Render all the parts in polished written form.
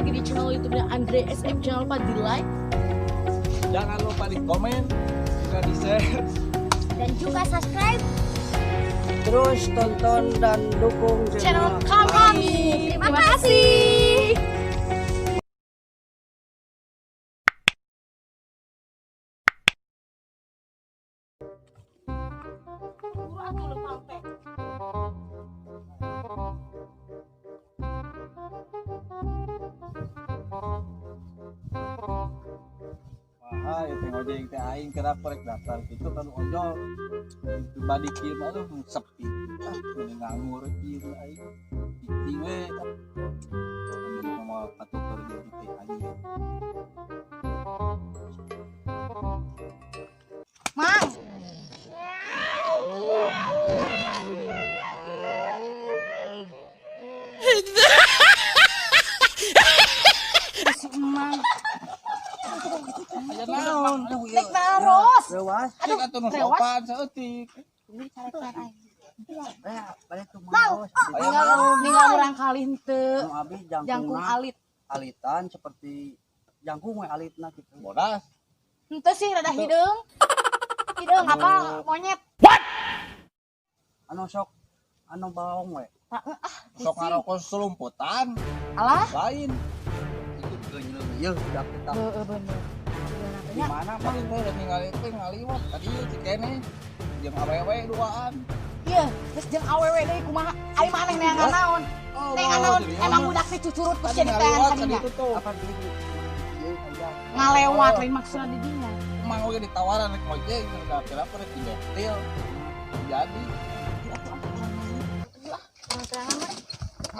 lagi di channel YouTube-nya Andre SF. Jangan lupa di like, jangan lupa di komen, juga di share, dan juga subscribe. Terus tonton dan dukung channel kami. Terima kasih. Wah, ya teh ngojek teh aing kenapa rek daftar gitu kan ojol. Pribadi kieu mah aduh sepi. Ah, mending nganggur kieu aing. Cicing we. Ambil mau katuker di teh aing. Mang. Si Emang. Aya naon? Nek naros. Rewas. Aduh, atuh nu rewas. sopan saeutik. Mang, ninggal urang kali henteu. Anu abi Jangkung jangkungna alit. Alitan seperti jangkung we alitna gitu. Bodas. Henteu sih rada hideung. Hideung apa monyet. Anu sok anu baong we. Ah, ah, Sok ngarokok selumputan. Alah. Lain. Itu geunyeuh ieu budak kita. Heeh bener. Di mana mah? Paling teh udah ningali teh ngaliwat tadi cikene jeung awewe duaan. Iya, geus jeung awewe deui kumaha? Ai maneh neangan naon? Oh, Neangan naon? Emang budak teh cucurut ku sia diteangan kadinya. Apa beli ieu aya. Ngalewat lain maksudna di dinya. Emang oge ditawaran rek ngojek udah kira rek didetil. Jadi, Urang teangan mah.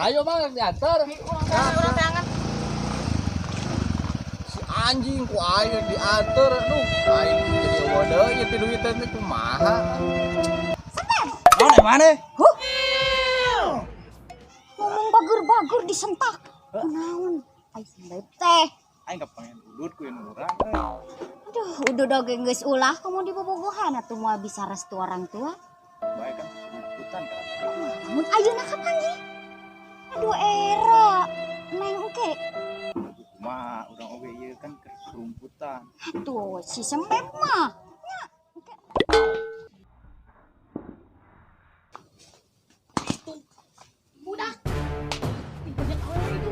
ayo mah diantar. Urang teangan, urang teangan. Si anjing ku aing diantar. Aduh, aing jadi eueuh deui ieu duitan teh kumaha. Naon eh maneh? Ngomong bager-bager disentak. Naon? Ai sembep teh. Aing kepengen udut ku yang urang. Aduh, udah dogeng geus ulah kamu dibobogohan atuh moal bisa restu orang tua. Bae kan selumputan kan. Namun ayeuna kapanggih? Aduh era. Neng engke. Kumaha urang oge ieu kan keur selumputan. Atuh si sembep mah. Nya, engke. Budak. Tinggal awewe itu.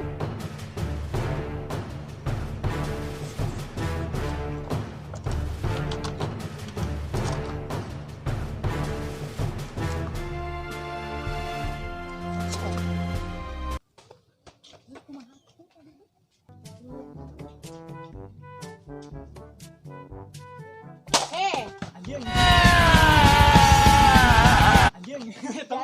Hei, Anjing. Anjing, eta